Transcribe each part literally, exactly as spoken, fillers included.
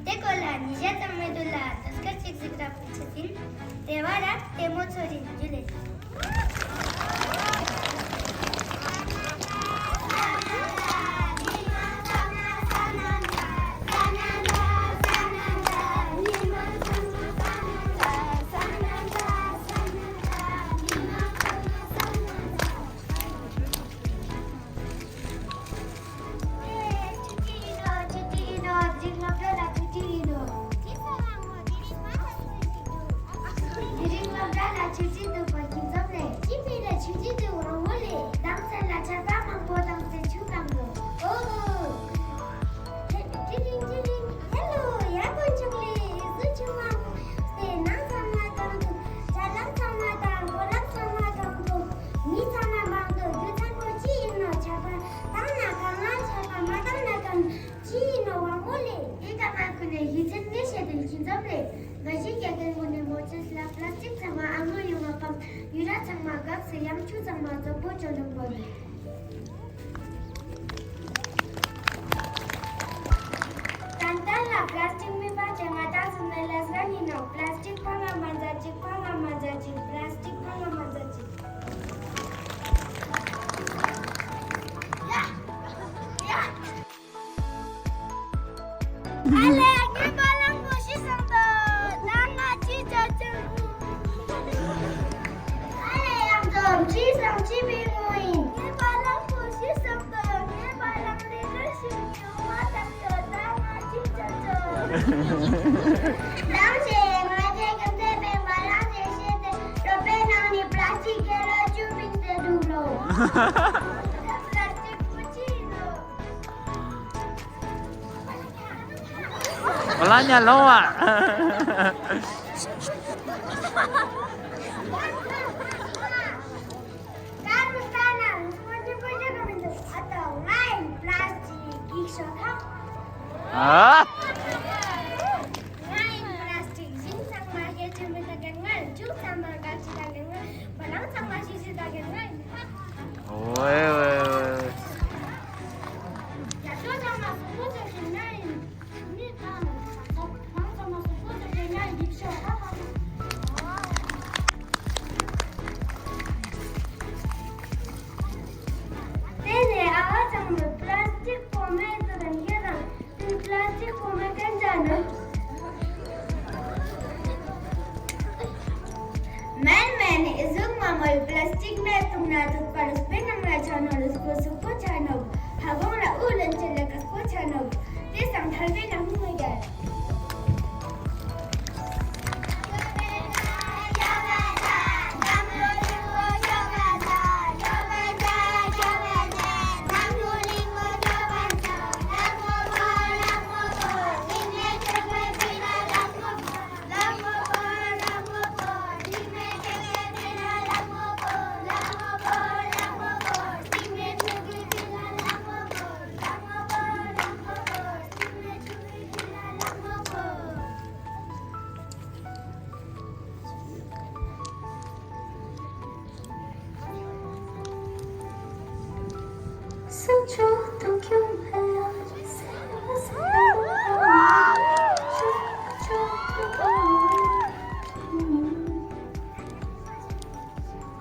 དེ་སྐོར་ལ་ཉིན་ཞག་ཙམ་མི་འདུག་ལ། དུས་སྐབས་ཅིག་གཟིགས་རབས་ཆེ་ཟིན། དེ་བ་ར་ལྟད་མོ་ཚོ་རིན་རྒྱུ་ལས། ཆུ་ཆེན་ཡིན་ནོ། ཆུ་ཆེན་ཡིན་ནོ། རིག་སློབ་གྲྭ་ལ་ཆུ་ཆེན་ཡིན་ནོ། དེ་རིང་སློབ་གྲྭ་ལ་ཆུ་ཆེན་འདུག་པ་ཁྱིམ་ཚང་ལས། ཅི་ཕི་ལ་ཆུ་ཆེན་འདུག་རང་མོ་ལས། ལམ་སེང་ལ་ཆར་པ་མང་པོ་བཏང་སྟེ་ཆུ་བཏང་འདུག་ཨོ་ཧོ། ཅི་རིང་ཅི་རིང་། ཧེ་ལོ། ཡ་དཀོན་མཆོག་ལས། ཟི་ཆུ་མང་པོ་སྟེ་ནང་ཚང་མ་བཏང་འདུག་ཅ་ལག་ཚང་མ་དང་གོ་ལག་ཚང་མ་བཏང་འདུག་མི་ཚང་མ་མང་འདུག་རྒྱུ་མཚན་པོ་ཅི་ཡིན་ནོ། ཆར་པ་བཏང་ན་གང་། ཆར་པ་མ་བཏང་ན་གང་། ཅི་ཡིན་ནོ་བ་མོ་ལས། དེ་ག་མ་ཁུ་ནས་ཡིད་ཚིམ་ངེས་བྱས་ཏེ་ཁྱིམ་ཚང་ལས། འགའ་ཞིག་རྒྱ་རྒན་ངོ་ནས་མོ་ཅེས་ལ་པ་ལ་སི་ཅིག་ཚང་མ་ཨ་ངོ་ཡོང་བ་པམ་ཡུ་ར་ཚང་མ་གག་སེ་ཡང་ཆུ་ཚང་མ་རྫོགས་པོ་ཅོ་ནང་པོ་ལས། ཏན་ཏན་ལ་པ་ལ་སི་ཅིག་མི་པ་ཅན་ང་ད་སུ་ནས་ལས་ར་ཡིན་ནོ། པ་ལ་སི་ཅིག་ཕ་ང་མ་འཛའ་ཅིག་ཕ་ང་མ་འཛའ་ཅིག་པ་ལ་སི་ཅིག་ཕ་ང་མ་འཛའ་ཅིག་ཨ་ལས། ངའི་བ་ལང་པོ་ཤི་སོང་དོ། ད་ང་ཅི་བྱ་ཆོག་ཨ་ལས། ཡང་ཚོ་ཅི་སང་ཅི་བི་ངོ་ཡིན། ངའི་བ་ལང་པོ་ཤི་སོང་དོ། ངའི་བ་ལང་ལི་ཀར་ཤི་ཡོང་བ་དང་དོ། ད་ང་ཅི་བྱ་ཆོག་ལམ་ཞེས་ང་ཚོའི་ཁྱིམ་མཚེས་པའི་བ་ལང་ཞེས་བཤད་དེ་རོ་པའི་ནང་ནས་པ་ལ་སི་ཅིག་ཁེ་ལོ་བཅུ་བིངས་ཏེ་འདུག་ལོ། པ་ལ་སི་ཅིག་པོ་ཅི་ཡིན་ནོ། བླ་ཉ་ལོང་བ། ཨ། ཝེ་ཝེ་ཝེ། དེ་ནས་ཨ་ཅང་མོས་པ་ལ་སི་ཅིག་གོང་མའི་ཟུར་ལ་འགྱེལ་རང་། དེ་པ་ལ་སི་ཅིག་གོང་མའི་སྐད་ཆ་ནི། མན་མན་ཨི་ཟུག་མ་མོལ། པ་ལ་སི་ཅིག་མེད་ཐུག་ན་ཐུག་པ་རུ་སྤེ་ནང་ལ་ཆ་ནོ་རུ་སྐོ་སུ་ཀོ་ཆ་ནོ། ཧ་གོང་ལ་ཨུ་ལན་ཅེ་ལ་ཀ་སྐོ་ཆ་ནོ། དེ་སང་ཐར་པའི་ནང་ཧུ་མ་རྒྱལ།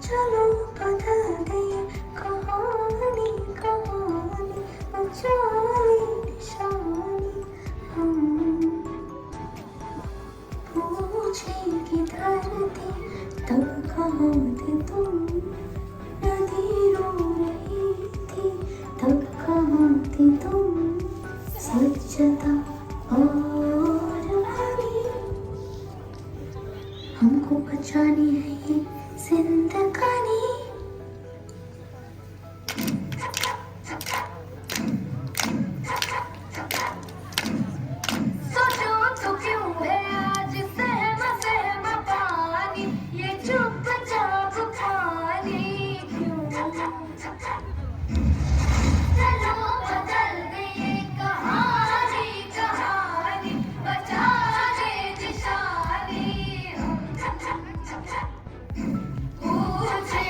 चलो बदल दे कहानी, कहानी, अचानक निशानी हम। पूछे किधर थे, तब कहाँ थे तुम? नदी रो रही थी, तब कहाँ थे तुम? सच जता और हरी, हमको बचानी है ये जिंदगानी। सोचूं तो क्यों है आज सहमा सहमा पानी, ये चुपचाप पानी क्यों? चलो बदल गई कहानी, कहानी बचा दे निशानी हम। पूछे